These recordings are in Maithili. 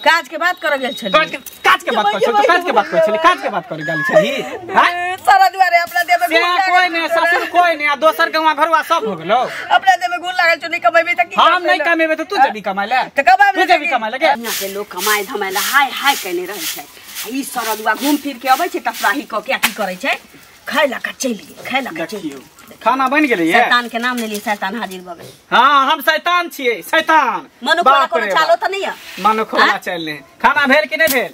काज के बात कर गेल छली। काज के बात कर छली, काज के बात कर छली, काज के बात कर गेल छली। हां सारा दुआरे अपना देह में घूर कोई ने ससुर कोई ने आ दोसर गवा घरवा सब हो गेलो। अपना देह में घूर लागल छौ, नहीं कमेबी त की? हम नहीं कमेबे त तू जबी कमाय ले, त कमाय तू जबी कमाय ले। दुनिया के लोग कमाय धमाय ला हाय हाय कने रहै छै, ई सारा दुआ घूम फिर के अबै छै तफराही क के की करै छै, खाय ला का चलि गेल, खाय ला का चलि गेल। खाना बन गेलै ये? शैतान के नाम लेली, शैतान हाजिर भऽ गेल। हां हम शैतान छियै, शैतान। मनुख वाला कोनो चालो त नहीं है, मनुख वाला चाल नहीं। खाना भेल कि नहीं भेल?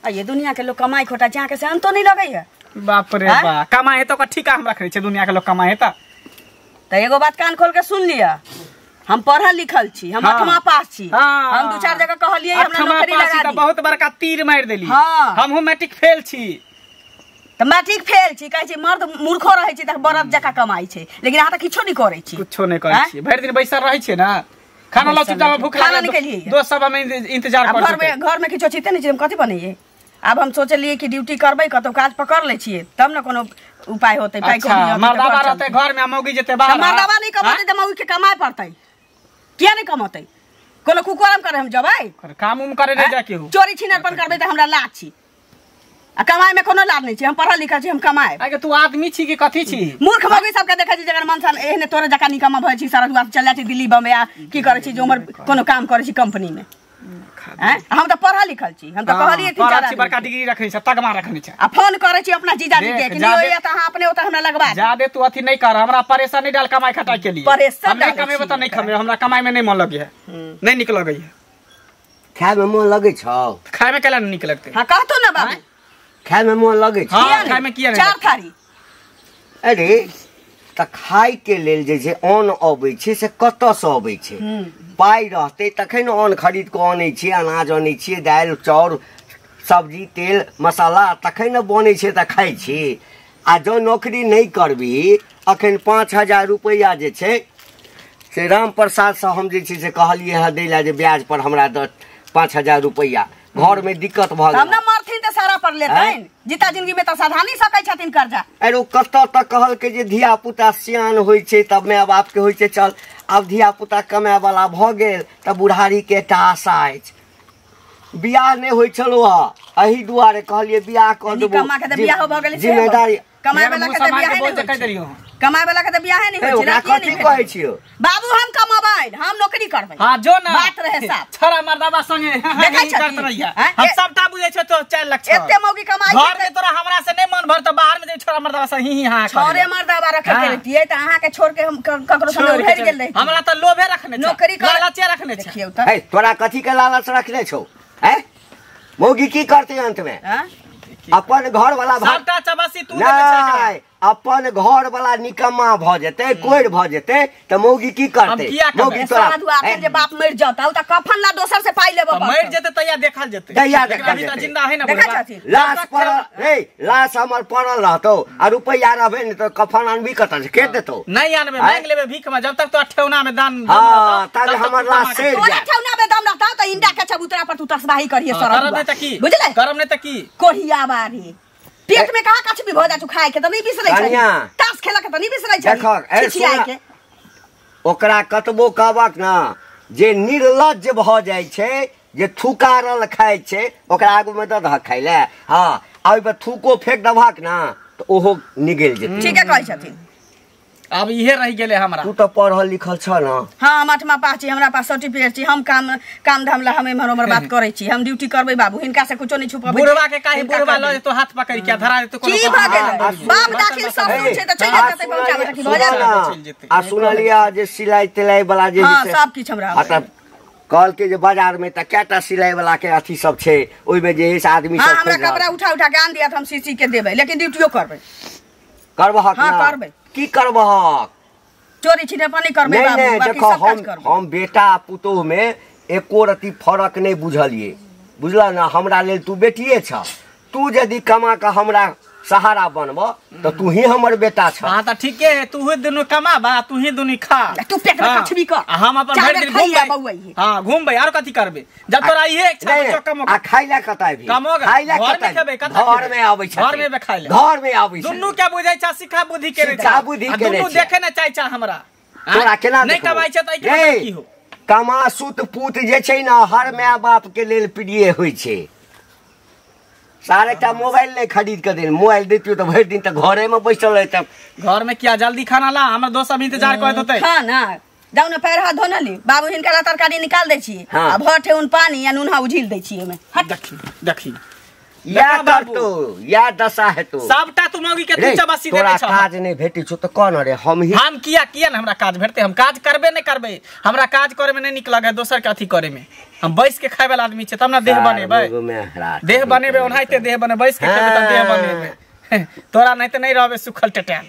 आ ये दुनिया के लोग कमाई खोटा जा के से अंतो नहीं लगै है। बाप रे बा, कमाई है तो का ठीका हम रखै छै, दुनिया के लोग कमाई है त। त एगो बात कान खोल के सुन लिया, हम पढ़ल लिखल छी, हम आठवां पास छी, हम दू चार जगह कहलियै हमरा नौकरी लगा दी, बहुत बड़का तीर मारि देली। हमहु मैट्रिक फेल छी। त मैट्रिक फेल छी, कहै छी मर्द मूर्खो रहै छै त बरद जकाँ कमाइ छै, लेकिन अहाँ त किछो नहीं करै छी। किछो नहीं करै छी, भरि दिन बैसल रहै छी ना, खाना ला चुपचाप भूख लागल, खाना दोस्त सब हम इंतजार करै। घर में किछो चीते नहीं छै, हम कथि बनैयै? आब हम सोचलियै कि ड्यूटी करबै, कतौ काज पकड़ लै छियै तब न कोनो उपाय होतै। पाइ अच्छा, मर्दाबा रहतै घर में, मौगी जेतै बाहर। मर्दाबा नहीं कमतै त मौगी के कमाय पड़तै, किया नहीं कमतै? कोनो कुकरम करे हम जबै, काम उम करे नहीं जा केहू, चोरी छिनरपन करबै त हमरा लाज छी, आ कमाई में कोनो लाभ नहीं छै। हम पढ़ल लिखल छी, हम कमाए। आगे तू आदमी छी कि कथी छी? मूर्ख मौगी सबके देखै छी जकर मन एहने तोरे जकाँ निकम्मा भऽ छी, सारा दुआर चल जाइ छी दिल्ली बम्बई, आ की करै छी जो उमर कोनो काम करै छी कंपनी में। हम त पढ़ल लिखल छी, हम त कहलियै तीन चार बड़का डिग्री रखने छै, तगमा रखने छै, आ फोन करै छी अपना जीजाजी के कि नहीं होइया त अहाँ अपने ओतऽ हमरा लगवा जादे तू अथी नहीं कर, हमरा परेशान नहीं डाल कमाई खटाई के लिए। परेशान हम नहीं कमेबे त नहीं खमेबे, हमरा कमाई में नहीं मन लगै है, नहीं निक लगै है। खाय में मन लगै छौ? खाय में केला नहीं निक लगतै? हां कहतो ना बाबू, खाय में मन लगै छै। हां खाय में किया नहीं? चार थारी। अरे त खाय के लेल जे छै अन्न अबै छै से कतऽ से अबै छै? पाइ रहतै तखन अन्न खरीद कऽ अनै छियै, अनाज अनै छियै, दालि चाउर सब्जी तेल मसाला तखन ने बनै छै तऽ खाइ छी। आ जँ नौकरी नहि करबही, अखन 5000 रुपैआ जे छै से राम प्रसादसँ हम जे छै से कहलियै हँ दै लए जे ब्याज पर हमरा 5000 रुपैआ, घर में दिक्कत भऽ गेल। हम ना मरथिन तऽ सारा पर लेतनि, जीता जिंदगी में तऽ साधा नहीं सकै छथिन कर्जा। अरे ओ कतऽ तक कहलकै जे धिया पुता सियान होइ छै तब माय बाप के होइ छै, चल आब धिया पुता कमाय वाला भऽ गेल तऽ बुढ़ारी के एकटा आशा अछि। बियाह नहि होइ छलौ हँ, एहि दुआरे कहलियै बियाह कऽ देबौ। जिम्मेदारी कमाय वाला के तऽ बियाहे नहि होइ छै, कमाय वाला के तऽ बियाहे नहि होइ छै। कथी कहै छियौ बाबू? हम कमाबै, हम नौकरी करबै। हां जो ना बात रहे साफ, छोरा मर्दाबा संगे देखै करत रहिया, हम सबटा बुझै छै। तो 4 लाख एते मौगी कमाइ घर में तोरा हमरा से नहीं मन भर त बाहर में जे छोरा मर्दाबा से ही ही हां छोरे मर्दाबा रखे के रहितियै त अहाँ के छोड़ के हम ककरो संगे उधरि गेल रही। हमरा त लोभे रखने छै, नौकरी लालचे रखने छै। देखियौ त ए तोरा कथी के लालच रखने छौ? हैं मौगी की करतै अंत में? अपन घर वाला सबटा चबासी तू देने छै। अपन घर वाला निकम्मा भऽ जेतै, कोरि भऽ जेतै त मौगी की करतै? मौगी तोरा अखन जे बाप मरि जतौ त कफन ला दोसर से पाइ लेबऽ मरि जेतै तैया देखल जेतै, तैया देखल जेतै। जिंदा है ना बुढ़वा, लाश पड़ल रे, लाश हमर पड़ल रहतौ आ रुपैया रहबे ने त कफन आनबी कतऽ से? के देतौ? नहीं आनबे, मांग लेबे भीख में, जब तक तोरा ठेहुना में दान हां ताबे हमर लाश सड़ि जाय। तोरा ठेहुना में दम रहतौ त इंडा के चबूतरा पर तू तसबाही करिहे सरल। करब नै त की बुझले? करब नै त की? कोहिया बारी पेट में कहाँ कछ भी भऽ जाइ छौ, खाय के त नहीं बिसरै छै, ताश खेलक त नहीं बिसरै छै। देखक के ओकरा कतबो कहबक ना जे निर्लज्ज भऽ जाइ छै, जे थुकारल खाइ छै, ओकरा आगू में दऽ दहक खाइ लए। हाँ आ ओहि पर थूको फेंक दबहक ना तऽ ओहो निगलि जेतै। ठीके कहै छथिन। अब इहे रहि गेलै हमरा। तू तऽ पढ़ल लिखल छ ना? हाँ हम आठमा पास छी, हमरा पास सर्टिफिकेट छी, हम काम काम धाम ला हम एम्हर ओम्हर बात करै छी, हम ड्यूटी करबै बाबू, हिनका से कुछो नहीं छुपाबै। बुढ़वा के काहे बुढ़वा ल जेतो हाथ पकड़ के धरा देतो कोनो की भऽ गेलै? बाप दाखिल ससुर छै तऽ चलि जेतै पहुंचाबै त की भऽ जेतै? आ सुनलिया जे सिलाई तिलाई वाला जे हां सब किछ हमरा आ त कहलकै जे बाजार में त कएटा सिलाई वाला के अथी सब छै, ओइमे जे है आदमी सब हां हमरा कपड़ा उठा उठा के आन दिया त हम सीसी के देबै, लेकिन ड्यूटियो करबै। करबहक? हां करबै। की करबहक? चोरी छिनेपनी करबै बाबू, बाकी सब काज करबै। हम बेटा पुतोह में एको रति फरक नहीं बुझलिए, बुझल ना? हमरा लेल तू बेटिए छ, तू यदि कमा के हमरा सहारा बनब त तू ही हमर बेटा छ। हां त ठीके है, तू ही दुनू कमाबा, तू ही दुनू खा, तू पेट में कछबी कर, हम अपन भरि दिन घुमबै। हां घुमबै और कथी करबै? जब तोरा इहे इच्छा त कमो आ खाइला कतय भी खाइला घर में खेबै, कतय घर में आबै छ, घर में खाइला, घर में आबै छ। दुनू के बुझै छ, सिखा बुद्धि के सिखा बुद्धि के दुनू देखे न चाहै छ हमरा। तोरा केना नहीं कमाइ छ त एके की हो? कमासुत पूत जे छै ने हर my बाप के लेल प्रिय होइ छै। सारे टा मोबाइल नहीं खरीद के देल, मोबाइल देतियो तो भरि दिन त घरे में बैसल रहते। घर में किया जल्दी खाना ला, हमर दोस्त सब इंतजार करत होते। खाना जाउ ने पैर हाथ धो न ली, बाबू हिनका ला तरकारी निकाल दै छी आ भर ठेउन पानी या नूनहा उझिल दै छी ओमे। हट देखी देखी या करतो या दशा हेतो सबटा तू मौगी के तू चबासी देने छ। तोरा काज नहीं भेटै छौ त कोन रे हम ही हम किया किया न हमरा काज भेटते, हम काज करबे नहीं करबे, हमरा काज करे में नहीं निक लगे, दोसर के अथी करे में। हम बैस के खाए वाला आदमी छे तब ना देह बनेबै, देह बनेबै ओनाहिते देह बने, बैस के खेबै त देह बनेबै। तोरा नहीं त नहीं रहबे सुखल टटाल,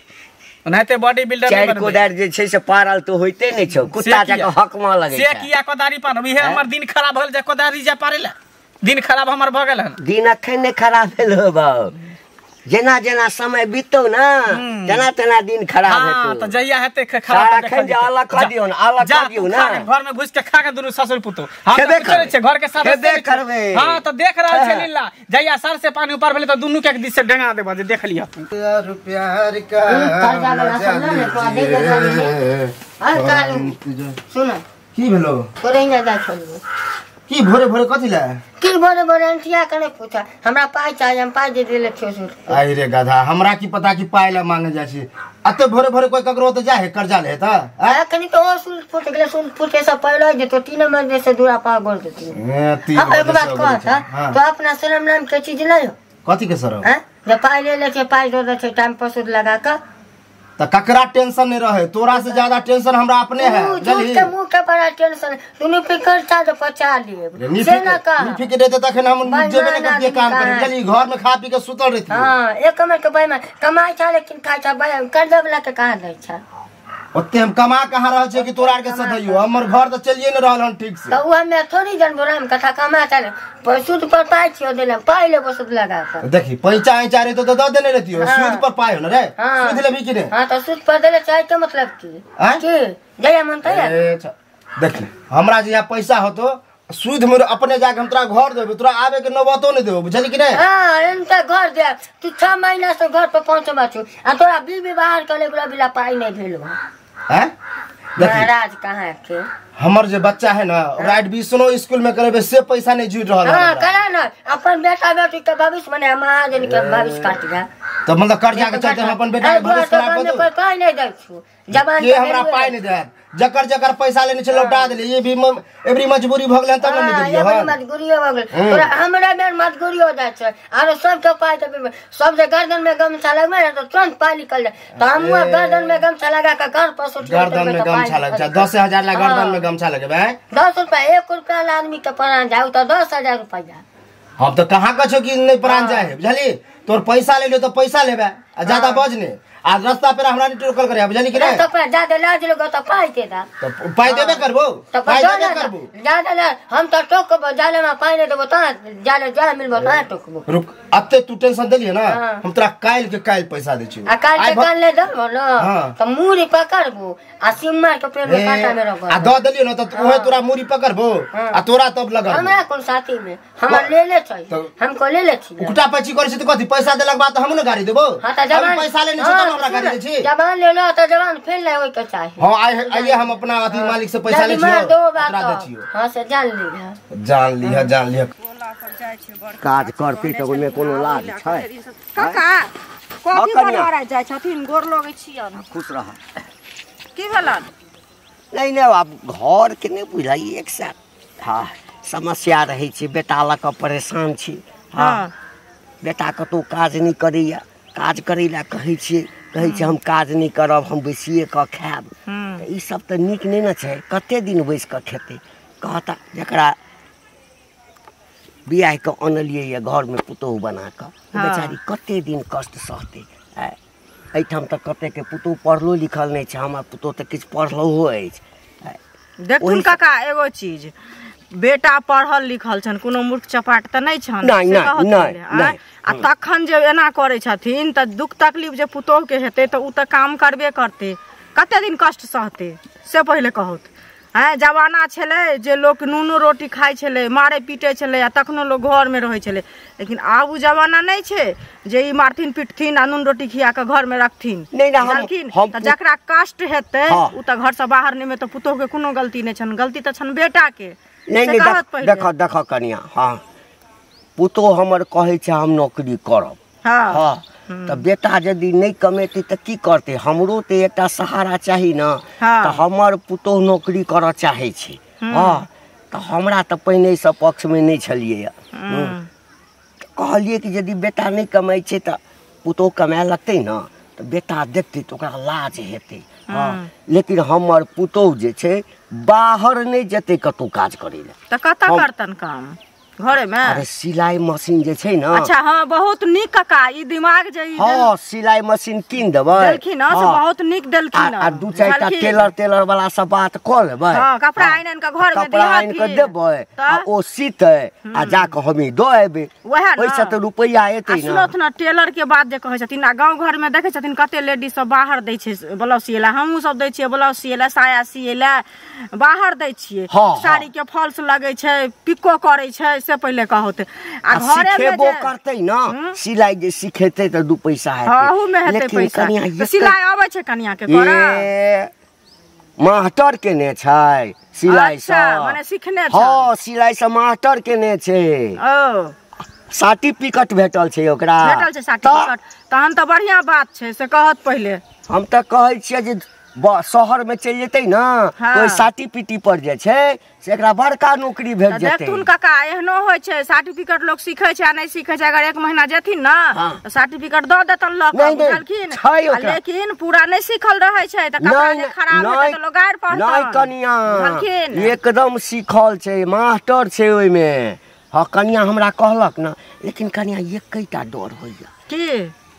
ओनाहिते बॉडी बिल्डर नहीं बनबे। चारि कोदारि जे छै से पारल तो होइते नहीं छौ, कुत्ता जका हकमा लगे से किया कोदारी पार। इहे हमर दिन खराब होल जे कोदारी जा पारेला, दिन खराब हमर भ गेल हन। दिन अखन नहीं खराब भेल हो बाबू, जेना जेना समय बीतौ ना तेना तेना दिन खराब हेतौ। हां त जइया हेतै खराब अखन जे अलग क दियौ न, अलग क दियौ ना। घर में घुस के खा के दुनू ससुर पुतो हम त चलै छै घर के साथ खेबे करबे। हां त देख रहल छै लीला, जइया सर से पानी ऊपर भेलै त दुनू के एक दिस से डेंगा देबा जे देख लिया तू। प्यार प्यार का सुन की भेलो तोरे ना जा छोड़बो की भोरे भोरे कथि ले की भोरे भोरे अंठिया करे पूछा हमरा पाई चाहिए, हम पाई दे देले छियो सुन। आई रे गधा, हमरा की पता की पाई ला मांगे जा छी, अते भोरे भोरे कोई ककरो त जाहे कर्जा ले त अखनी तो ओ सुन फुट गेले, सुन फुट से पहले जे तो 3 महीने से दूरा पा गोल देती। हम एक बात कह तो अपना शर्म नाम के चीज नहीं हो कथि के शर्म हैं जे पाई ले ले छे पाई दे दे छे टाइम पर सूद लगा के त ककरा टेंशन नहीं रहे, तोरा से ज्यादा टेंशन हमरा अपने है। झूठ के मुंह के बड़ा टेंशन तूने फिकर था तो पचा लिए से ना का नी फिकर देते तखन हम जेबे न करतिए काम करे, चली घर में खा पी के सुतल रहती। हां एक कमर के भाई में कमाई छा लेकिन खाई छा भाई कर्जा वाला के कहां दै छा, ओते हम कमा कहां रहल छे कि तोरा आर के सधैयो, हमर घर त चलिए न रहल हन ठीक से। त उ हमे थोड़ी जनबो राम कथा कमा छा सूद पर पाई छियो देले पाई लेबो सूद लगा के। देखी पैसा ऐचा रे तो the देने रहतियो, सूद पर पाई हो न रे, सूद लेबी कि ने? हां त सूद पर देले चाहे के मतलब की की जया मन त देखी हमरा जे यहाँ पैसा होतो सूद में अपने जाके हम तोरा घर देबो, तोरा आबे के नौबतो नहीं देबो, बुझली कि नहीं? हां एनता घर दे तू 6 महीना से घर पर पहुंचबा छु आ तोरा बीबी बाहर कले गुला बिला पाई नहीं भेलो हैं। देखी महाराज कहां के हमर जे बच्चा है ना ओकरा एडमिशनो स्कूल में करेबे से पैसा नहीं जुड़ रहल है। हां करा ना अपन बेटा बेटी के भविष्य बने महाजन के भविष्य काट जा त मतलब कर्जा के चलते हम अपन बेटा के भविष्य खराब कर दो। पाई नहीं दै छु जवान के हमरा पाई नहीं दे, जकर जकर पैसा लेने छै लौटा देले, ये भी एवरी मजबूरी भ गेल तब न देलियो। हां मजबूरी भ गेल तोरा हमरा में मजबूरी हो जाय छै आरो सब के पाई देबे, सब जे गर्दन में गमछा लगबे ने त तुरंत पाई निकल जाय त हम गर्दन में गमछा लगा के घर पर सोच गर्दन में गमछा लग जा 10000 ला गर्दन में गमछा लगबे 10 रुपया 1 रुपया ला आदमी के प्राण जाऊ त 10000 रुपया। हम त कहां कछो कि नहीं प्राण जाए है बुझली, तोर पैसा ले लियो त पैसा लेबे आ ज्यादा बज ने आ रास्ता पर हमरा नहीं टोकल करे बुझली कि नहीं? रास्ता पर ज्यादा लाज लोग त पाई दे दा त पाई देबे करबो, पाई देबे करबो ज्यादा ला हम त टोकबो जाले में पाई नहीं देबो त जाले जा मिलबो त टोकबो। रुक अते तू टेंशन देलिए ना, हम तोरा काल के काल पैसा दै छियो आ काल के काल ले देबो न त मूरी पकड़बो आ सिम्मा के पेड़ में कांटा में रखबो आ the देलियो न त ओहे तोरा मूरी पकड़बो आ तोरा तब लगबो। हमरा कोन साथी में हमरा ले ले छै हमको ले ले छी उकटा पैची करै छी त कथि पैसा देलक बाद त हम न गाड़ी देबो। हां त जवान पैसा लेने छै तब हमरा गाड़ी दै छी, जवान ले लो त जवान फेर ले होय के चाही। हां आइए हम अपना अथी मालिक से पैसा ले छियो तोरा दै छियो। हां से जान लिहा जान लिहा जान लिहा काज करते त ओमे कोनो लाज छै काका कथी बनवारा जाय छथिन गोर लगै छियन। खुश रह। की भेलन? नहीं नहीं आब घर के नहीं बुझाई एक साथ हां समस्या रहै छै, बेटा लऽ कऽ परेशान छी। हां बेटा कतौ काज नहीं करैया, काज करै ला कहै छियै, कहै छै हम काज नहीं करब हम बैसिए कऽ खायब, तऽ ई सब तऽ नीक नहि ने छै, कते दिन बैस कऽ खेतै। कहता जकरा बियाह कऽ अनलियै यऽ घरमे पुतोहु बना कऽ बेचारी कते दिन कष्ट सहतै। एहिठाम तऽ कतेके पुतोहु पढ़लो लिखल नहि छै, हमर पुतोहु तऽ किछु पढ़लहो अछि। देखुन काका एगो चीज, बेटा पढ़ल लिखल छन कोनो मूर्ख चपाट तऽ नहि छन आ तखन जे एना करै छथिन तऽ दुख तकलीफ जे पुतोहु के हेतै तऽ उ तऽ काम करबे करतै, कते दिन कष्ट सहतै से पहिले कहत। आँय जमाना छलै जे लोक नूनो रोटी खाइ छलै, मारै पीटै छलै आ तखनो लोक घरमे रहै छलै। लेकिन आब ओ जमाना नहि छै जे ई मारथिन पिटथिन आ नून रोटी खिया कऽ घरमे रखथिन। बुझलखिन? तऽ जकरा कष्ट हेतै ओ तऽ घरसँ बाहर नहि, तऽ पुतोहके कोनो गलती नहि छनि, गलती तऽ छनि बेटाके। नहि नहि, देखऽ देखऽ कनिया, हाँ पुतोह हमर कहै छै हम नौकरी करब। हाँ तऽ बेटा यदि नहि कमेतै तऽ की करतै? हमरो तऽ एकटा सहारा चाही ने। तऽ हमर पुतोह नौकरी करऽ चाहै छै। हाँ तऽ हमरा तऽ पहिनेसँ पक्षमे नहि छलियै। कहलियै कि यदि बेटा नहि कमाइ छै तऽ पुतोह कमाए लगतै ने, तऽ बेटा देखतै तऽ ओकरा लाज हेतै। हाँ लेकिन हमर पुतोह जे छै बाहर नहि जेतै कतहु काज करै लए। तऽ कतऽ करतन काम? घरे में? अरे सिलाई मशीन जे छै ना। अच्छा हाँ, बहुत नीक काका, ई दिमाग जे ई हाँ सिलाई मशीन कीन देबै देलखिन, से बहुत नीक देलखिन। आ दू चारिटा टेलर तेलर वाला सब बात कऽ लेबै। हाँ कपड़ा आनि आनि कऽ घर में कपड़ा आनि कऽ देबै आ ओ सीतै आ जा कऽ हम दऽ एबै, ओहिसँ तऽ रुपैआ एतै ना। सुनत ना, टेलर के बात जे कहै छथिन, आ गाँव घर में देखै छथिन कते लेडीज सब बाहर दै छै ब्लाउज सियै लए। हमहूँ सब दै छियै ब्लाउज सियै लए, साया सियै लए बाहर दै छियै। साड़ी के फॉल्स लगै छै, पिको करै छै, से पहिले कहत। आ घरे में सिखेबो करतै ना, सिलाई जे सिखेतै तऽ दू पैसा हेतै। हाँ अहू में हेतै पैसा। तऽ सिलाई अबै छै कनिया के करऽ? मास्टर केने छै सिलाई से। अच्छा माने सिखने छै। हाँ सिलाई से मास्टर केने छै। ओ सर्टिफिकेट भेटल छै ओकरा। भेटल छै सर्टिफिकेट, तहन तऽ बढ़िया बात छै। से कहत पहिले। हम तऽ कहै छियै जे शहर में चलि जेतै ना तो सर्टिफिकेट पर जे छै से एकरा बड़का नौकरी भेट जेतै। देखथुन काका, एहनो होइ छै सर्टिफिकेट लोक सीखै छै आ नहि सीखै छै। अगर एक महीना जेथिन ना तऽ सर्टिफिकेट दऽ देतन लऽ कऽ, बुझलखिन? लेकिन पूरा नहि सीखल रहै छै तऽ कपड़ा जे खराब हेतै तऽ लोक गारि पढ़तन। नहि कनिया, एकदम सीखल छै, मास्टर छै ओहिमे। हाँ कनिया हमरा कहलक ना, लेकिन कनिया एकैटा डर होइया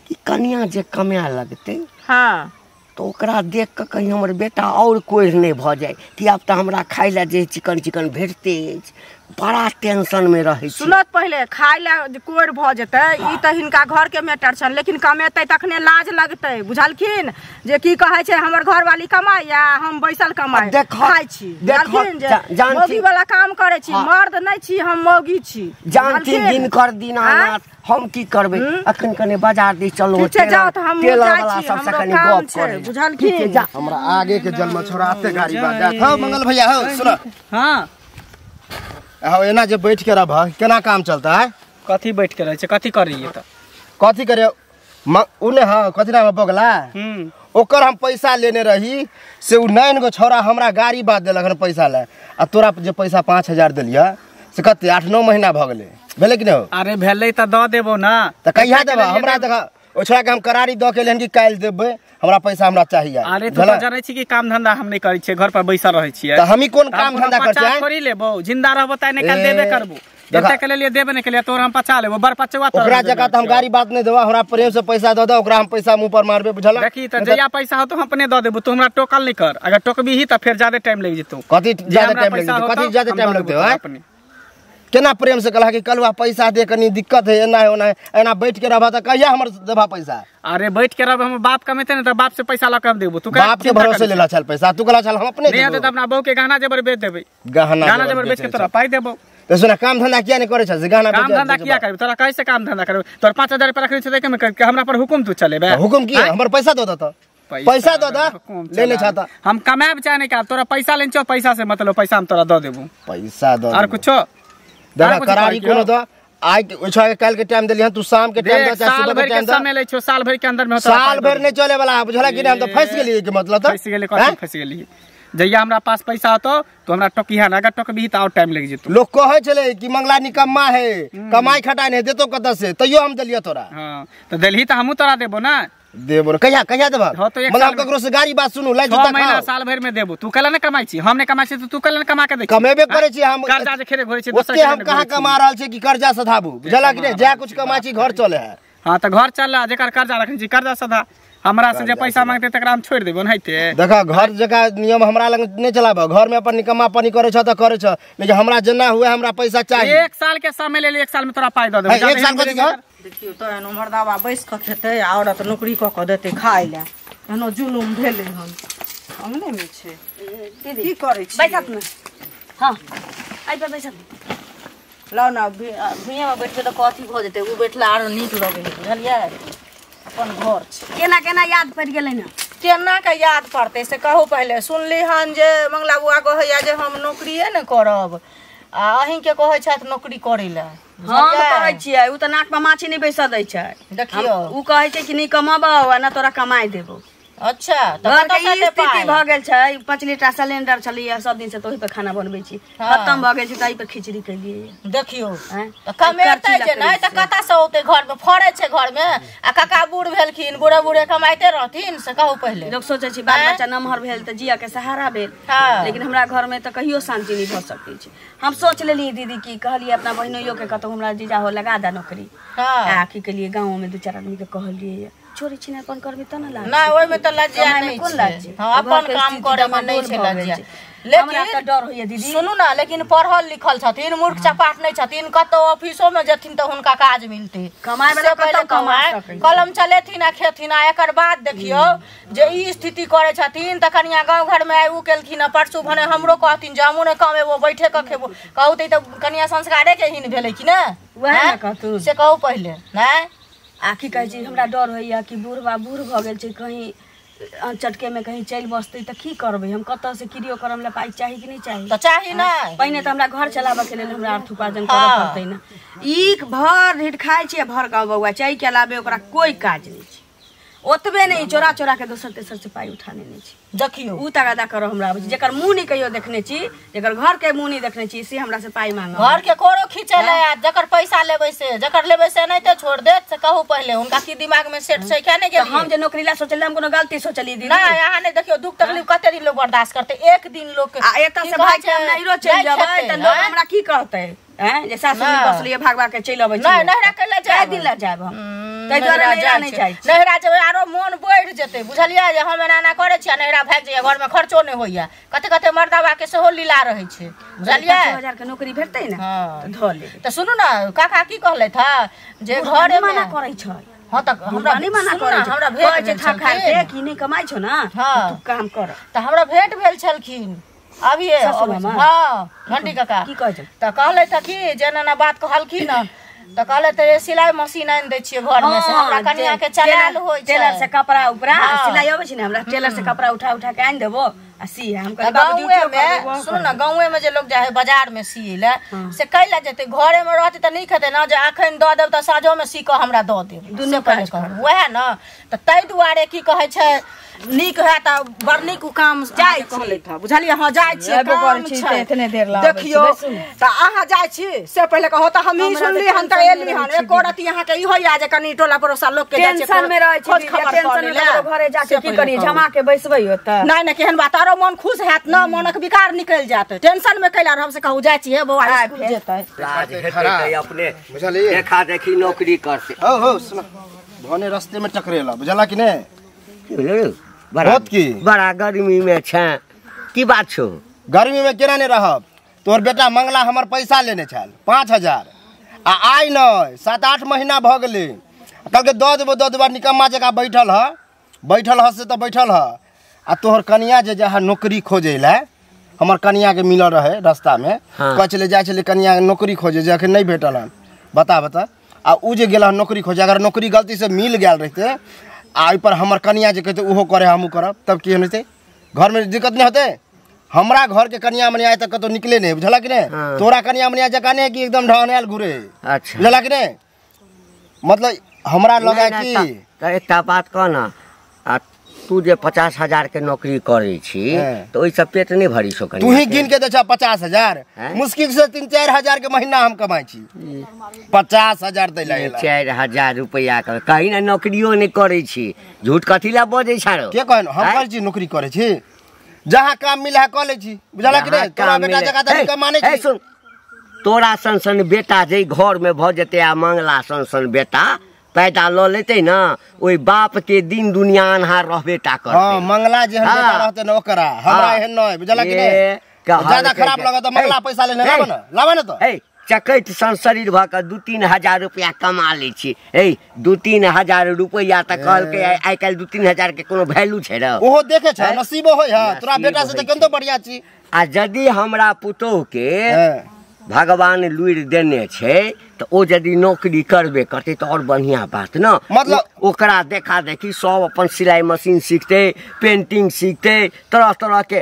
कि कनिया जे कमाए लगतै हाँ तो ओकरा देख कऽ कहीं हमर बेटा और कोढ़ि नहि भऽ जाय कि आब तऽ हमरा खाय लए जे चिकन चिकन भेटते अछि। बड़ा टेंशन में रहै छी। सुनत पहिले, खाय लए कोढ़ि भऽ जेतै ई तऽ हिनका घर के मैटर छनि, लेकिन कमेतै तखने लाज लगतै, बुझलखिन? जे की कहै छै हमर घरवाली कमाइया हम बैसल कमाइ खाइ छी, बुझलखिन? जे मौगी वाला काम करै छी, मर्द नहि छी हम, मौगी छी। जानथिन दिनकर दीनानाथ, हम की करबै? अखन कने बाजार दिस चलू, टेलर वाला सबसँ कनी गप करै, बुझलखिन? हमरा आगे के जन्म छोड़ा एते गाड़ी बात जात। हौ मंगल भैया, हौ सुन। हाँ हौ एना जे बैठ के रहब केना काम चलता है? कथी बैठ के रहै छै? कथी करैए तऽ? कथी करे उ ने? हाँ कथी नाम बगला, ओकर हम पैसा लेने रही से उ 9 गो छोरा हमरा गाड़ी बात देलक हन पैसा ले। आ तोरा जे पैसा 5000 देलियै से कते 8-9 महीना भऽ गेलै, भेलै कि नहि? अरे भेलै तऽ दऽ देबो ना। तऽ कहिया देबऽ हमरा? देख ओ छोरा के हम करारी दऽ के एलियन कि काल्हि देबै, हमरा पैसा हमरा चाहिए। अरे तू तऽ जानै छी कि काम धंधा हम नहि करै छियै, घर पर बैसल रहै छियै। तऽ हमही कोन काम धंधा करै छियै? थोड़ी लेबौ, जिंदा रहबो तऽ नहि काल्हि देबे करबो। जते के लिए देबे नहि केलियै तोरा हम पचा लेबो, बड़ पचवा तोरा। ओकरा जगह तऽ हम गाड़ी बात नहि देबो, हमरा प्रेम से पैसा दऽ दे, ओकरा हम पैसा मुंह पर मारबे, बुझल? देखी तऽ जहिया पैसा होतो हम अपने दऽ देबो, तू हमरा टोकल नहि कर। अगर टोकबीही तऽ फेर ज्यादा टाइम लागि जेतौ। कथी ज्यादा टाइम लागि जेतौ? कथी ज्यादा टाइम लगतै? अपने केना प्रेम से कहला कि कलुआ पैसा दे, कनी दिक्कत है, एना है ओना है, एना बैठ के रहबा तऽ कहिया हमर देबा पैसा? अरे बैठ के रहबा, हमर बाप कमेतै ने तऽ बाप से पैसा लऽ के हम देबो। तू बाप के भरोसे लेला छल पैसा, तू कहला छल हम अपने देबो। नहि तऽ अपना बहू के गहना जेवर बेच देबै, गहना जेवर बेच के तोरा पाइ देबो। तऽ सुना काम धंधा किया नहि करै छह? गहना काम धंधा किया करबै? तोरा कैसे काम धंधा करबै? तोरा 5000 रुपया रखने छै तऽ हमरा पर हुकुम तू चलेबे? हुकुम की? हमर पैसा दऽ दऽ, पैसा दऽ दऽ, लेने छह तऽ हम कमाएब चाहे नहि कमाएब, तोरा पैसा लेने छौ, पैसा से मतलब पैसा हम तोरा दऽ देबो। पैसा दऽ आर कुछो देखा करारी कोनो दऽ। आइ ओछा के काल्हि के टाइम देलियन, तू शाम के टाइम दऽ चाहे सुबह के टाइम दऽ। समय लै छौ, साल भरि के अंदर में साल भरि नहि चले वाला, बुझला कि नहि? हम तऽ फँसि गेलियै के मतलब तऽ फँसि गेलियै। कथी फँसि गेलियै? जहिया हमरा पास पैसा होतो तो हमरा टोकिहा ना, अगर टोकबीही तऽ और टाइम लागि जेतौ। लोक कहै छलै कि मंगला निकम्मा है, कमाई खटाई नहि देतो कतऽ से, तैयो हम देलियै तोरा। हाँ तऽ देलही तऽ हमहूँ तोरा देबो ना। देबो कहिया कहिया देबो? मतलब हम ककरो से गाड़ी बात सुनू, लै जूता खाओ। साल भरि में देबो। तू कला ने कमाई छी, हम ने कमाई छी, तू कला ने कमा के दे। कमेबे करै छी हम, कर्जा जे खेरे घोरै छी दोसर के। हम कहां कमा रहल छी कि कर्जा सधाबू, बुझला कि नहि? जा कुछ कमाई छी घर चले है। हां त घर चल, जेकर कर्जा रखने छी कर्जा सधा। हमरा से जे पैसा मांगते तकरा हम छोड़ देबो नहिते। देखा घर जका नियम हमरा लग नहीं चलाबो, घर में अपन निकम्मा पानी करे छ त करे छ, लेकिन हमरा जना हुए हमरा पैसा चाहिए। 1 साल के समय ले ले, 1 साल में तोरा पाई the देबो। 1 साल कथि घर? देखियो त एनो मर्दावा बैस क खेतै आ औरत नौकरी क क देतै खाय ले, एनो जुलुम भेलै हन। अंगने में छै। दीदी की करै छी? बैसत ने। हां आइ पर बैसत। लाउ ना भुइयाँ में बैठबै तऽ कथी भऽ जेतै? ओ बैठला आरो नीक लगै है, बुझलियै? अपन घर छै। केना केना याद पड़ि गेलै ने? केना के याद पड़तै से कहू पहिले। सुनली हन जे मंगला बुआ कहैया जे हम नौकरिए ने करब, आ अहींके कहै छथि नौकरी करै लए। हम कहै छियै, उ तऽ नाक पर माछी नहि बैसऽ दै छै। देखियौ उ कहै छै कि नहि कमाबौ आ ना तोरा कमाइ देबौ। अच्छा, तऽ घरके ई स्थिति भऽ गेल छै। 5 लीटर सिलेंडर छलैया, सब दिन से तऽ ओहि पर खाना बनबै छी, खत्म भऽ गेल छै तऽ एहि पर खिचड़ी केलियै। देखियौ तऽ कमेतै जे नहि तऽ कतऽसँ औतै? घरमे फड़ै छै घरमे, आ काका बूढ़ भेलखिन, बूढ़े बूढ़े कमाइते रहथिन से कहू पहिले। लोक सोचै छै बाल बच्चा नमहर भेल तऽ जिया के सहारा भेल, लेकिन हमरा घरमे तऽ कहियो शान्ति नहि भऽ सकै छै। हम सोच लेलियै दीदी की कहलियै अपना बहिनोइयो के कतहु हमरा जीजा हो लगा दे नौकरी। आ की केलियै गाँवमे 2-4 आदमी के कहलियै, छोरी छिना अपन करबी त ना लाज। ना ओइमे त लज्जा नहीं छै। हां अपन काम करे में नहीं छै लज्जा। लेकिन त डर होइए दीदी। सुनू ना, लेकिन पढ़ल लिखल छथिन, मूर्ख चपाट नहीं छथिन, कतौ ऑफिसो में जेथिन त हुनका काज मिलतै। कमाए वाला कतौ कमा सकै, कलम चलेथिन आ खेथिन। आ एकर बाद देखियौ जे ई स्थिति करे छथिन त कनिया गांव घर में आइ उ केलखिन आ परसू भने हमरो कहथिन जे हमहूँ ने कमेबो बैठे के खेबो। कहू त कनिया संस्कारे के हीन भेलै कि ने? वएह ने कहतू से कहू पहिले। नहीं आ की कहै छै, हमरा डर होइए कि बूढ़बा बूढ़ भऽ गेल छै, कहीं चटके में कहीं चलि बसतै तऽ की करबै हम? कतऽ से किरियो करम ला पाइ चाही कि नहि चाही? तऽ चाही ने। पहिने तऽ हमरा घर चलाबऽ के लेल हमरा अर्थ उपार्जन करऽ पड़तै ने। ई भर ढेर खाइ छै, भर गाँव बौआ चाय के अलावे ओकरा कोइ काज नहि छै। ओतबे नहि, चोरा चोरा के दोसर तेसर से पाइ उठा लेने छै। देखियौ उ तगादा करऽ हमरा आबै छै। जेकर मुँह नहि कहियो देखने छी, जेकर घर के मुँह नहि देखने छी, से हमरा से पाइ मांगऽ। घर के कोरो खींचे ले आयत, जकर पैसा लेबै से, जकर लेबै से एनाहिते छोड़ देत। से कहू पहिले हुनका की दिमाग में सेट छै क्या? नहि गेलियै हम जे नौकरी ला सोचलियै, हम कोनो गलती सोचलियै दीदी? नहि, अहाँ नहि। देखियौ दुख तकलीफ कते दिन लोग बर्दाश्त करतै? एक दिन लोग आ एतऽ से भागि के हम नैहरो चलि जेबै तऽ लोग हमरा की कहतै? हैं जे सासु नहि बसलियै, भागवा के चलि अबै छी। नहि नैहरा कैला जाय दिन ला जायब हम, ताहि दुआरे नैहरा नहि जाइ छी। नैहरा जेबै आरो मोन बढ़ि जेतै, बुझलियै? जे हम एना एना करै छी आ नैहरा भागि जाइए, घरमे खर्चो नहि होइए। कते कते मर्दाबा के सेहो लीला रहै छै, बुझलियै? 5000 के नौकरी भेटतै ने तऽ धऽ लेबै। तऽ सुनू ने, काका की कहलथि हँ जे घरे मना करै छै। हाँ तऽ हमरा नहि मना करै छै, हमरा भेट भेल छलखिन कि नहि कमाइ छौ ना, तू काम कर। तऽ हमरा भेंट भेल छलखिन अभिये। हाँ घंटी काका की कहै छै? तऽ कहलथि कि जे एना एना बात कहलखिन हँ, तऽ कहलथि जे सिलाई मशीन आनि दै छियै घरमे, से हमरा कनिया के चलायल होइ छै। टेलर से कपड़ा उपरा सिलाई अबै छै ने हमरा, टेलर से कपड़ा उठा उठा के आनि देबो आ सी। हम कहलियै गाँवे में सुनू ने, गाँवे में जे लोग जाइ है बाजार में सियै लए से कैला जेतै? घरे में रहतै तऽ नीक हेतै ने, जे अखन दऽ देब तऽ साँझो में सी कऽ हमरा दऽ देब, दुनू काज कहू वएह ने। तऽ ताहि दुआरे की कहै छै, नीक हैत आ बड़ नीक काम जाइ कहलथि हँ, बुझलियै? हँ जाइ छियै, काम छै। एतने देर ला देखियौ तऽ अहाँ जाइ छी से पहिले कहू तऽ हमही सुनली हन तऽ एली हन। एको रति अहाँके ई होइया जे कनि टोला पड़ोसा लोक के टेंशन में रहै छी, टेंशन में घरे जाके की करियै? जमा के बैसबै ओतऽ? नहि नहि, केहन बात, आरो मन खुश हैत न, मनक विकार निकलि जायत। टेंशन में कैला रहब से कहू? जाइ छियै बौआ स्कूल जेतै। अपने देखा देखी नौकरी करतै। हो हो सुन, भने रस्ते में टकरेला, बुझला कि नहि? बहुत की बड़ा गर्मी में छै, की बात छौ? गर्मी में केना नहि रहब? तोहर बेटा मंगला हमर पैसा लेने छल 5000, आ आइ नहि 7-8 महीना भऽ गेलै। कहलकै दऽ देबो दऽ देबो, निकम्मा जकाँ बैठल ह, बैठल ह से तऽ बैठल ह। आ तोहर कनिया जे जहाँ नौकरी खोजै लए, हमर कनियाके मिलल रहै रस्तामे, कहै छलै जाइ छलै कनिया नौकरी खोजे, जे अखन नहि भेटल हन। बता बता, आ उ जे गेल हन नौकरी खोजे, अगर नौकरी गलतीसँ मिल गेल रहितै आ एहिपर हमर कनिया जे कहतै ओहो करे हमहूँ करब, तब की हेतै? घरमे दिक्कत नहि होतै? हमरा घरके कनिया मनिया आइ तक कतहु निकले नहि, बुझलक कि नहि? तोरा कनिया मनिया जकाँ नहि कि एकदम ढहनायल घुरे, बुझलक कि नहि? मतलब हमरा लगा कि एकटा बात कह ने, आ तू जे 50,000 के नौकरी करै छी तऽ ओहिसँ पेट नहि भरी छौ? तू ही गिन के दै छह 50,000, मुश्किल से 3-4 हजार के महीना हम कमाइ छी। 50,000 दै लए 4,000 रुपैआ के कहीं ने नौकरियो नहि करै छी। झूठ कथी लए बजै छौ? के कहन हम करै छी नौकरी करै छी, जहाँ काम मिले है कऽ लै छी, बुझलक कि नहि? तोरा बेटा जकाँ तऽ कमाने छी। सुन, तोरा सन सन बेटा जे घर में भऽ जेतै आ मंगला सन सन बेटा पैदा लऽ लेतै ने, ओहि बाप के दिन दुनिया अन्हार रहबे टा करतै। हां, मंगला जेहन बेटा रहतै ने ओकरा, हमरा एहन नहि, बुझलक कि नहि? ज्यादा खराब लगत तऽ मंगला पैसा लेने लाबऽ ने, लाबऽ ने तऽ। ए चकैत सन शरीर भऽ कऽ 2-3 हजार रुपया कमा लै छी। ए 2-3 हजार रुपया तऽ कहलकै आइ काल्हि 2-3 हजार के कोनो वैल्यू छै रे? ओहो देखे छ नसीबो होय है तोरा बेटा से तऽ केंतो बढ़िया छी। आ यदि हमरा पुतोह के भगवान लुरि देने छै तऽ ओ यदि नौकरी करबे करतै तऽ और बढ़िया बात न। मतलब ओकरा देखा देखी सब अपन सिलाई मशीन सीखतै, पेंटिंग सीखतै, तरह तरह के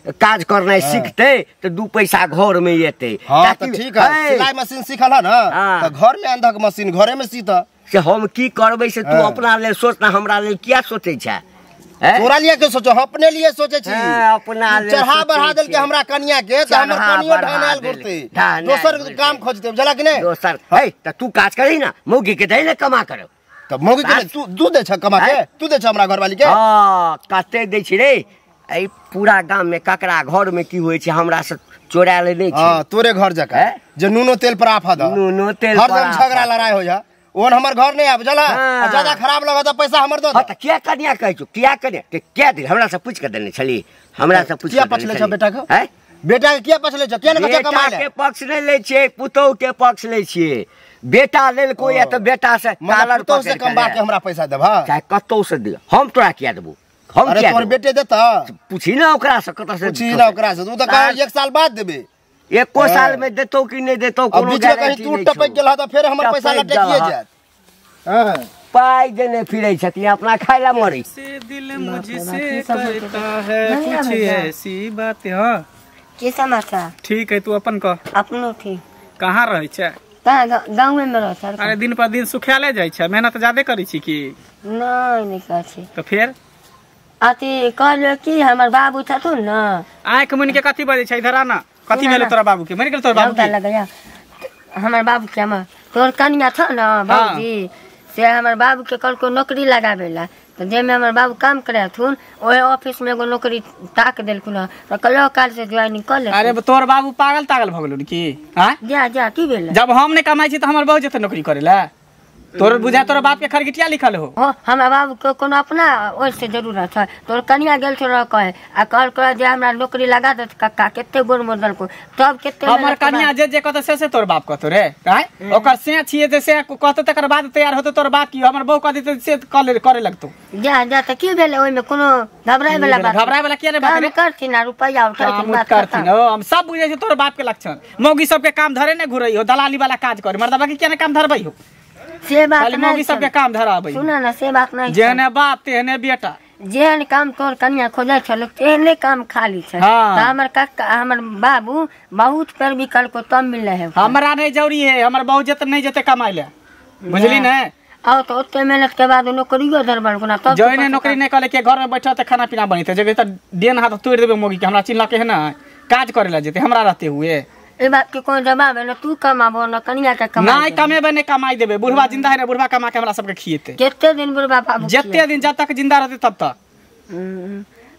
काज करनाइ सीखतै तऽ 2 पैसा घर में एतै। हाँ तऽ ठीक है, सिलाई मशीन सीखल है ना तऽ घर में अंधक मशीन घरे में सीत। से हम की करबै से तू अपना लेल सोच ना, हमरा लेल किया सोचै छै? तोरा लिए के सोचो, अपने लिए सोचे छी। अपना लेल चढ़ा बढ़ा देल के हमरा कनिया के त हमर कनियो ढानाल घुरते, दोसर काम खोजते बुझला कि नहीं? दोसर है त तू काज करही ना, मौगी के दही ना कमा करो। त मौगी के तू दू दे छ कमा के, तू दे छ हमरा घरवाली के। हां कते दे छी रे? ए पूरा गांव में ककरा घर में की होय छै हमरा से चोराले नहीं छै। हां तोरे घर जका जे नूनो तेल पर आफत ह, नूनो तेल हरदम झगड़ा लड़ाई हो जा, ओन हमर घर नहीं आब बुझला। आ ज्यादा खराब लगत त पैसा हमर दो। हां त किया कनिया कहै छु, किया कनिया के किया दे? हमरा से पूछ के देने छली, हमरा से पूछ किया पछले छ बेटा के? हैं बेटा के किया पछले छ? किया ने बच्चा कमा ले? बेटा के पक्ष नहीं लै छियै, पुतोह के पक्ष लै छियै। बेटा लेल कोई त बेटा से कालर पुतोह से कमा के हमरा पैसा देबा, चाहे कतौ से दे, हम तोरा किया देबू? हम अरे तोर बेटे देता, पूछी ना ओकरा से कतौ से, पूछी ना ओकरा से। तू त कह 1 साल बाद देबे, एको साल में देतो कि नहीं देतो कोनो गारंटी नहीं। तू टपक गेल त फेर हमर पैसा लटकिए जात। हां पाई देने फिरै छथिन, अपना खाय ला मरै से दिल मुझसे करता है कुछ ऐसी बात। हां की समाचार? ठीक है, तू अपन कह। अपनो ठीक। कहां रहै छै? कहां गांव में रह सर। अरे दिन पर दिन सुखाले जाइ छै, मेहनत ज्यादा करै छी की? नहीं नहीं करै छी। तो फिर अथी कहलियो कि हमर बाबू छथुन न, आंख मुनि के कथी बजै छै? इधर आना, कथी भेल तोरा बाबू के? मरि गेल तोर बाबू के? लगया हमर बाबू के, हमर तोर कनिया छ न बाबूजी, से हमर बाबू के कल को नौकरी लगाबेला, त जेमे हमर बाबू काम करे हथुन ओहे ऑफिस में एगो नौकरी ताक देलखुन, त कहलो काल से ज्वाइनिंग कर ले। अरे तोर बाबू पागल तागल भ गेलुन की? हां जा जा की भेल? जब हम नहीं कमाई छी त हमर बाबू जेते नौकरी करेला? तोर बुझा तोर बाप के खरगिटिया लिखल हो। हो हमरा बाबू के कोनो अपना ओइ से जरूरत है। तोर कनिया गेल छो कहे आ कहल कर जे हमरा नौकरी लगा दे कक्का, केते गोर मोदल को तब केते हमर कनिया जे जे कहत से से तोर बाप कहतो रे। काहे ओकर से छिए जे से कहतो तकर बाद तैयार होतो तोर बाप की हमर बहू कह देते से करे लगतो। जा जा त की भेल ओइ में कोनो घबराए वाला बात? घबराए वाला किया रे बात रे? करथिन आ रुपैया उठाथिन बात करथिन। ओ हम सब बुझै छी तोर बाप के लक्षण। मौगी सब के काम धरे ने घुरई हो, दलाली वाला काज करे, मर्दबा के किया ने काम धरबै हो? से बात नहीं, मौगी सबके काम धराबै। सुना ना से बात नहीं, जेहने बाप तेहने बेटा। जेहन काम तोर कनिया खोजै छल तेहने काम खाली छै। हाँ। त हमर काका हमर बाबू बहुत पैरवी कलको तब मिलले है। हमरा नहीं जरूरी है, हमर बहू जेते नहीं जेते कमाइ ले, बुझली ने? आओ तो ओते मेहनत के बाद नौकरियो धरबल कोना तब जइने नौकरी नहीं कले के घर में बैठल त खाना पीना बनैते, जबे त देन हाथ तोड़ देबे मौगी के। हमरा चिन्हलके है ना काज करे ला जेते हमरा रहते हुए। ए बात के कोन जवाब है न? तू कमाबो न कनिया के कमा नहीं कमेबे नहीं कमाई देबे। बुढ़वा जिंदा है ना, बुढ़वा कमा के हमरा सबके खिएते। केते दिन बुढ़वा बाबू? जते दिन जब तक जिंदा रहते तब तक।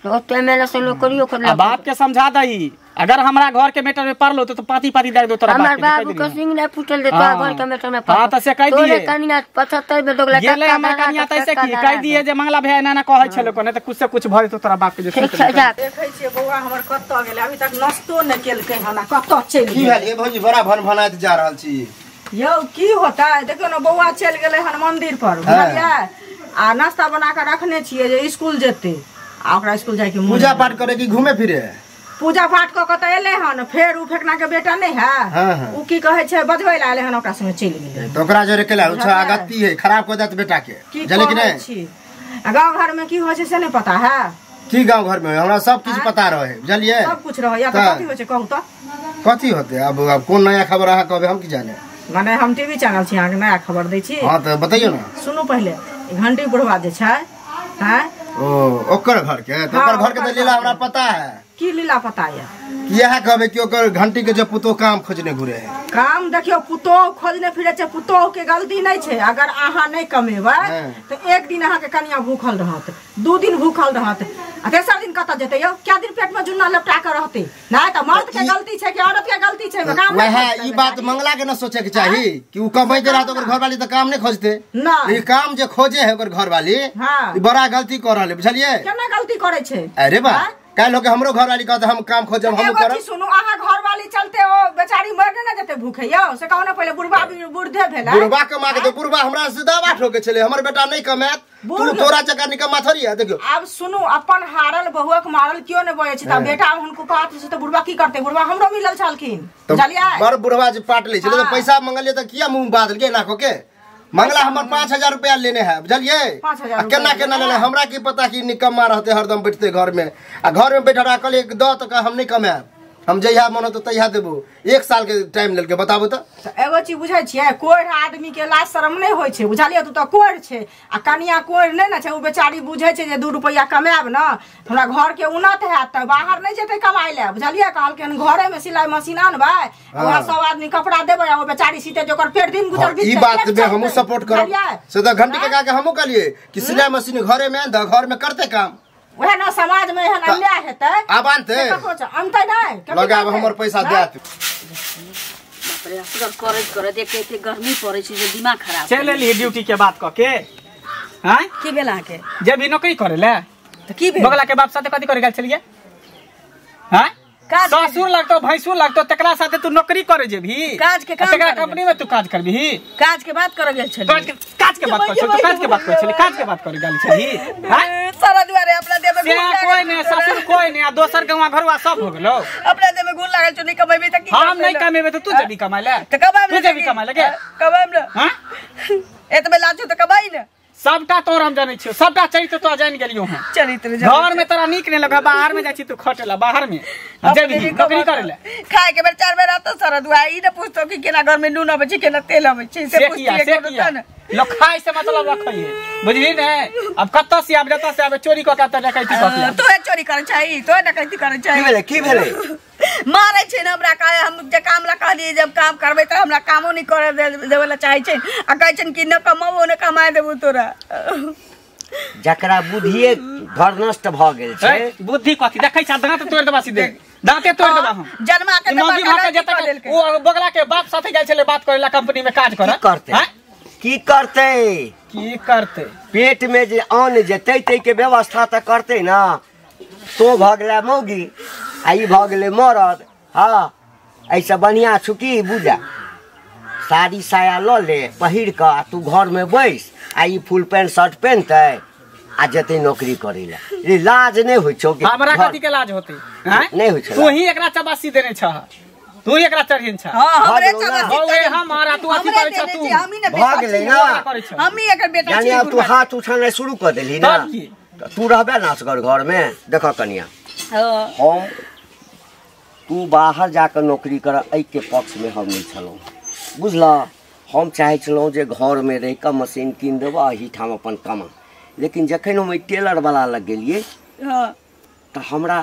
तो ओते मेले से नौकरियो कर बाप के समझा दही, अगर हमरा घर के मैटर में पड़लो तो पाती पाती दे दो तोरा बाप के। हमर बाबू के सिंह नै फुटल दे तोरा घर के मैटर में। हां त से कह दिए तोरे कनिया 75 में दोगला गेलै हमर कनिया तैसे की कह दिए जे मंगला भैया एना ना कहै छलो को, नहीं त कुछ से कुछ भ जेतो तोरा बाप के। जे देखै छियै बौआ हमर कत गेलै, अभी तक नाश्तो नै केलकै हन, कत चलि की भेल ये भौजी? बड़ा भन भनाइत जा रहल छी यौ, की होतै? देखियौ ने बौआ चलि गेलै हन मंदिर पर, बुझलियै? आ नाश्ता बना के रखने छियै जे स्कूल जेतै, आ ओकरा स्कूल जाय के पूजा पाठ करे कि घूमे फिरे? पूजा पाठ कऽ के तऽ एलै हन, फेर उ फेकना के बेटा नहीं है, हाँ। उ की कहै छै बजबै ला एलै हन, ओकरा संगे चलि गेलै। तऽ ओकरा जरे केला उ छ अगत्ती है, खराब कऽ देत बेटा के, जाने कि नहीं? छी आ गांव घर में की होइ छै से नहीं पता है। की गांव घर में हमरा सब किछु पता रहे, बुझलियै? सब कुछ रहे या तऽ कथी होइ छै कहू तऽ? कथी होतै अब? अब कोन नया खबर अहाँ कहबै हम की जाने? माने हम टीवी चैनल छी, अहाँके नया खबर दै छी। हां तऽ बतैयौ ना। सुनू पहिले, घंटी बुढ़वा जे छै, हैं ओ ओकर घर के, तऽ ओकर घर के तऽ लीला हमरा पता है। की लीला पता है? इएह कहबै कि ओकर घंटी के जे पुतोह काम खोजने घुरे है। काम देखियो पुतोह खोजने फिरे छै, पुतोह के गलती नहीं छै। अगर अहाँ नहीं कमेबै तऽ एक दिन अहाँ के कनिया भूखल रहत, 2 दिन भूखल रहत, आ तेसर दिन कतऽ जेतै यौ? क्या दिन पेट में जुन्ना लपटा के रहतै? नहीं तऽ मर्द के गलती छै कि औरत के गलती छै? काम वएह ई बात मंगला के न सोचे के चाही कि उ कमैते रहत ओकर घरवाली तऽ काम नहीं खोजते। ना काम जे खोजे है ओकर घरवाली, हां ई बड़ा गलती कर रहल है, बुझलियै? केना गलती करै छै? अरे बा काल्हि होके हमरो घर वाली कहत हम काम खोजब हम करब। सुनू अहाँ घर वाली चलते ओ बेचारी मर ने जेते भूखे यौ, से कहू ने पहिले बुढ़बा बुढ़धे भेलै। बुढ़बा कमा के तो बुढ़बा हमरा से दावा ठोके छले, हमर बेटा नहीं कमात, तू तोरा जका निकम्मा थोड़ी है। देखियो आब सुनू अपन हारल बहुक मारल क्यों ने बजै छै, त बेटा हुनको कहत छै त बुढ़बा की करते, बुढ़बा हमरो मिलल छलखिन बुझलियै। बड़ बुढ़बा जे पाट लै छले त पैसा मंगलियै त किया मुंह बादल के नाको के मंगला हमर 5000 रुपया लेने है बुझलियै। केना केना लेने हमरा की पता कि निकम्मा रहते हरदम बैठते घर में, आ घर में बैठल रहा कहलियै द त हम नहीं कमाएब, हम जहिया मन होतौ तहिया देबो। 1 साल के टाइम लेलकै बताबू त। एगो चीज बुझै छियै, कोढ़ आदमी के लाज शरम नहि होइ छै बुझलियै, तू तऽ कोढ़ छै आ कनिया कोढ़ नहि ने छै, ओ बेचारी बुझै छै जे 2 रुपैआ कमाएब ने हमरा घर के उन्नत हैत तऽ बाहर नहि जेतै कमाइ लए बुझलियै। कहलकै घरे में सिलाई मशीन आनबै ओकरा सब आदमी कपड़ा देबै आ ओ बेचारी सीते जे ओकर पेट दिन गुजर बीततै। ई बात में हमहूँ सपोर्ट करब, से तऽ घंटी काका के हमहूँ कहलियै कि सिलाई मशीन घरे में आन दऽ, घर में करते काम। वएह ना समाज में एहन अन्याय हेतै आब आनतै अनतै नहि लगाब हमर पैसा देत। बाप रे असगर करैत करैत एक एते गर्मी पड़ै छै जे दिमाग खराब। चलि एलियै ड्यूटी के बात कऽ के आँय की भेल अहाँके जब भी नौकरी करे ले तऽ की भेल? बगला के बाप साथे कथी करे गेल छलियै? आँय ससुर लगतो भैंसुर लगतो तकरा साथे तू नौकरी करे जेबही, काज के काम तकरा कंपनी में तू काज करबही, काज के बात करे गेल छलियै। काज के बात करै छली, काज के बात करै छली, काज के बात करे गेल छली। हां सारा दुआरे अपना देह में घुन लागल, कोई नहीं ससुर कोई नहीं आ दोसर गौवा घरवा सब हो गेलो, अपना देह में घुन लागल छौ। नहीं कमेबी त की? हम नहीं कमेबे त तू जेबी कमाय ले, त कमाय तू जेबी कमाय लगे कमाय न। हां एतबे लाज छौ त कमाई न। सबटा तोर हम जानै छियौ, सबटा चरित्र तो जान गेलियौ हन। चरित्र घर में तोरा नीक नहीं लगा, बाहर में जाइ छी तू खटेला, बाहर में जेबी नौकरी करे ले, खाए के बेर 4 बेर आतो सारा दुआ ई न पूछतो कि केना घर में नून अबै छै केना तेल अबै छै, से पूछतियै कोनो त न। लोक खाय से मतलब रखै है बुझली ने। अब कतऽ से आब जतऽ से आबे चोरी कऽ के डकैती कऽ के तोहे चोरी करै छै, तोहे डकैती करै छै। की भेलै की भेलै? मारै छै ने हमरा, काहे हम जे काम ला कहलियै जब काम करबै तऽ हमरा कामो नहि करे देबै ला चाहै छै आ कहै छै कि न कमाबो न कमाए देबो तोरा। जकरा बुद्धिए घर नष्ट भऽ गेल छै, बुद्धि कथी देखै छ दाँत तोड़ि देबा सीधे, दाँते तोड़ि देबा हम। जन्मा के मौगी भऽ के जतऽ ओ बगला के बाप साथे गेल छलै बात करे ला कंपनी में काज करे, करतै की करतै की करतै? पेट में जे अन्न जेतै तै के व्यवस्था तऽ करतै ना। तो भऽ गेलै मौगी आ ई भऽ गेलै मरद। हाँ एहिसँ बढ़िआँ छुट्टी बुझा साड़ी साया लऽ ले पहिर कऽ आ तू घरमे बैस आ ई फुल पैंट शर्ट पहिनतै आ जेतै नौकरी करै लए। रे लाज नहि होइ छौ? हमरा कथी के लाज होतै? नहि होइ छौ, तू ही एकरा चबासी देने छह, तू ही एकरा चढ़ेन छह। हां हमरे चबासी बौए हम आ तू अथी करै छह, तू हमही ने भऽ गेलै ना, हमही एकर बेटा छी। यानी आब तू हाथ उठानाइ शुरू कऽ देलही ना, तू रहबे ना असगर घरमे। देख कनिया हम तू बाहर जाकऽ नौकरी कर एहिके पक्षमे हम नहि छलहुँ बुझलह। हम चाहै छलहुँ जे घरमे रहि कऽ मशीन कीन देबऽ एहिठाम अपन कमा, लेकिन जखन हम एहि टेलरवला लग गेलियै तऽ हमरा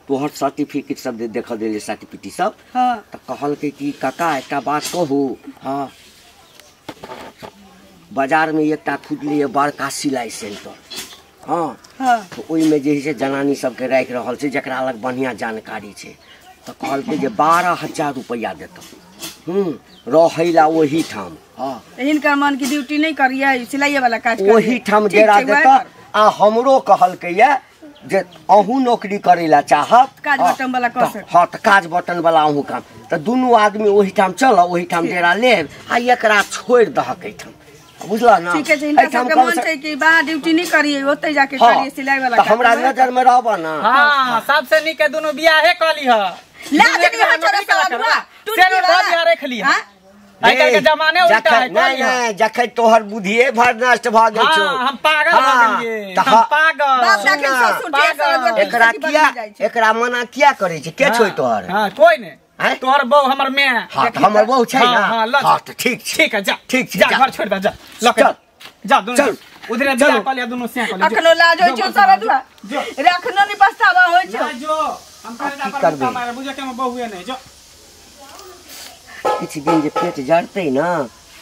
तोहर सर्टिफिकेट सब देखऽ देलियै, सर्टिफिकेट सब तऽ कहलकै कि काका एकटा बात कहू, हाँ बाजारमे एकटा खुजलैए बड़का सिलाइ सेंटर, हाँ तऽ ओहिमे जे है से जनानी सबके राखि रहल छै जकरा लग बढ़िआँ जानकारी छै, तऽ कहलकै जे 12,000 रुपैआ देतौ रहै ला ओहिठाम। हाँ हिनकर मन की ड्यूटी नहीं करियै, सिलाइए वाला काज ओहिठाम डेरा देतौ। आ हमरो कहलकै ये जे अहूँ नौकरी करै ला चाहब काज बटन वाला कऽ सक, हाँ तऽ काज बटन वाला अहूँ काम, तऽ दुनू आदमी ओहिठाम चलऽ ओहिठाम डेरा लेब आ एकरा छोड़ि दहक एहिठाम बुझलह ना। ठीक है, हिनका सबके मन छै कि बाहर ड्यूटी नहीं करियै ओतै जाके करियै सिलाई वाला काम। हमरा नजर में रहब ना। हां सबसे नीक दुनू बियाहे कऽ लीह, लाज नहीं होइ छौ रे साला, तू बियाह रख लीह। आइ काल्हि के जमाने उल्टा है। नहीं नहीं जखन तोहर बुद्धिए भर नष्ट भऽ गेल छौ। हम पागल भऽ गेलियै, हम पागल। एकरा किया एकरा मना किया करै छै? के छौ तोहर? हां कोई नहीं, तोहर बहू हमर my. हां हमर बहू छै ना। हां तऽ ठीक छै, ठीक है जा, ठीक छै जा, घर छोड़ दे जा, लऽ के जा दुनू चल उधरे बियाह कऽ लिअ दुनू से कऽ लिअ। अखनो लाज होइ छौ सारा दुआ, अखनो नहीं पछतावा होइ छौ। जो हम करै जा पर बुझे के हम बहुए नहीं जो। किछु दिन जे पेट जड़तै ना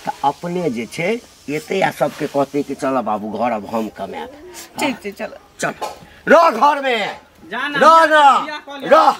तऽ अपने जे छै एतै आ सबके कहतै कि चल बाबू घर अब हम कमायब। ठीक छै चल चल रह घरमे, रह ना रह।